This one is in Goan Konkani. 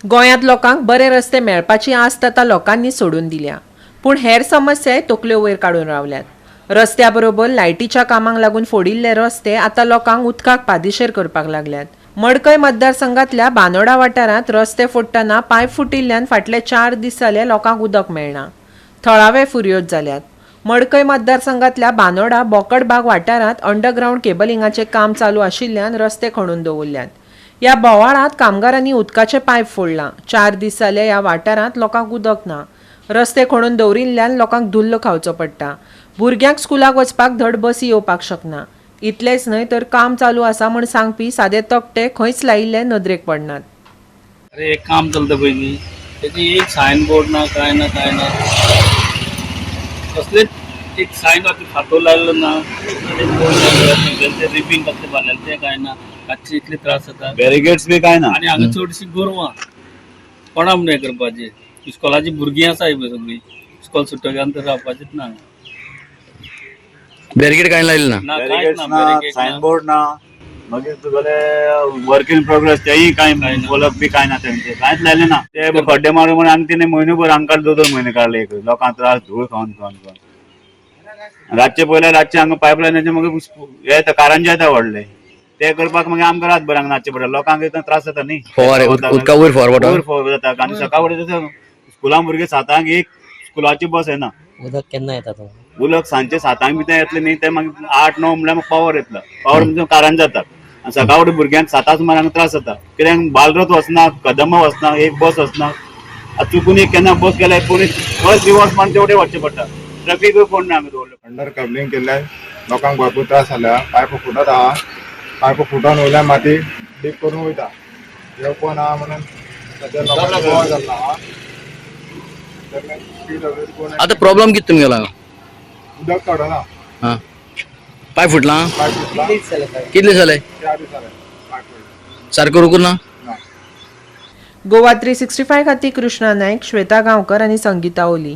गोंयांत लोकांक बरे रस्ते मेळपाची आस्त आतां लोकांनी सोडून दिल्या. पूण हेर समस्याय तकल्यो वयर काडून रावल्यात. रस्त्या बरोबर लायटीच्या कामांक लागून फोडिल्ले रस्ते आतां लोकांक उदकाक पादिशेर करपाक लागल्यात. मडकय मतदारसंघातल्या बानोडा वाठारांत रस्ते फोडटना पायप फुटिल्ल्यान फाटले 4 दीस जाले लोकांक उदक मेळना. थळावे फुर्योज जाल्यात. मडकय मतदारसंघातल्या बानोडा बोकडबाग वाठारांत अंडरग्रावंड केबलिंगाचें काम चालू आशिल्ल्यान रस्ते खणून दवरल्यात. ह्या बोवाळांत कामगारांनी उदकाचें पायप फोडलां. 4 दीस जाले ह्या वाठारांत लोकांक उदक ना. रस्ते खणून दवरिल्ल्यान लोकांक धुल्ल खावचो पडटा. भुरग्यांक स्कुलाक वचपाक धड बसी येवपाक शकना. इतलेंच न्हय तर काम चालू आसा म्हूण सांगपी सादे तकटे खंयच लायिल्ले नदरेक पडनात. अरे एक काम चलता पळय न्ही, तेजी एक सायन बोर्ड ना, कांय ना, कांय ना, कसलेच एक सायन फाटो लायलो ना, ते रिबीन कसलें बांदलेलें तें कांय ना. रातचे इतले त्रास जाता. बॅरिगेड्स बी काय ना. आनी हांगा चडशीं गोरवां कोणा म्हूण हें करपाचें? इस्कॉलाची भुरगीं आसा पळय सगळीं, इस्कॉल सुटल्या नंतर रावपाचेंच ना. बॅरिकेड कांय लायलें ना. ना, कांयच बॅरिगेड्स ना, ना, बॅरिकेड सायन ना. बोर्ड ना, मागीर तुगेले वर्क इन प्रोग्रेस तेय कांय कांय ना. फलक बी काय ना, तेंचे कांयच लायलें ना. ते खड्डे मारून म्हणून आनी तेणे म्हयनोभर आमकां 2-2 म्हयने काडले. एक लोकांक त्रास धूळ खावन खावन खावन. रातचे पयल्यार रातचे हांगा पायपलायनाचे मागीर हे येता, कारंजा येता व्हडले, ते करपाक मागीर आमकां रातभर हांगा नाचचें पडटा. लोकांक इतलो त्रास जाता न्ही. फवारे उदका वयर फवारो पडटा. वयर फवारो जाता. आनी सकाळ फुडें स्कुलां भुरगीं 7 एक स्कुलाची बस येना. उदक केन्ना येता तो? उलक सांजचे 7 भितर येतले न्ही, ते मागीर 8-9 म्हणल्यार मागीर पावर येतलो. पावर म्हणजे कारान जाता. आनी सकाळ फुडें भुरग्यांक 7 सुमार हांगा त्रास जाता. कित्याक बालरथ वचना, कदंबा वचना, एक बस वचना. आतां चुकून एक केन्ना बस गेल्यार कोणी बस रिवर्स मारून तेवटेन वचचें पडटा. ट्रॅफिकूय कोण ना हांगा दवरलो. अंडर कबलिंग केल्ल्यान लोकांक भरपूर त्रास जाल्या. पायप फुटत आहा, पायप फुटोन वयल्यान माती डीप करून वयता. येवपो ना म्हणून सद्या लोकांक बोवाळ जाल्लो आहा. PWD कोण आतां प्रॉब्लम कितें तुमगेलो हांगा? उदक काडना. हां, पांय फुटलां? पायप फुटला. कितले जाले? 4 दीस जाले पायप फुटला. सारको रुकून ना? ना. गोवा 365 खातीर कृष्णा नायक, श्वेता गांवकर आनी संगीता ओली.